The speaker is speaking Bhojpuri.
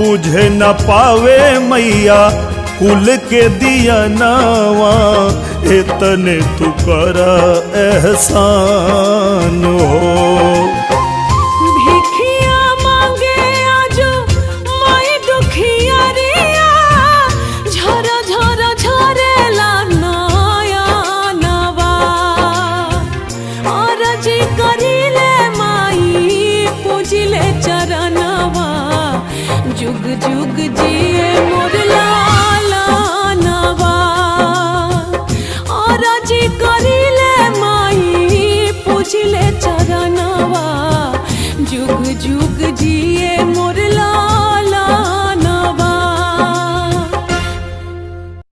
बुझे न पावे मैया कुल के दिया नावा, इतने तू कर एहसान हो। भिखिया मांगे आजो माई दुखिया रिया, झरा झरा झरेला नयनवा। अरजी करिले माई पूजिले चरणवा, जुग जुग जिया।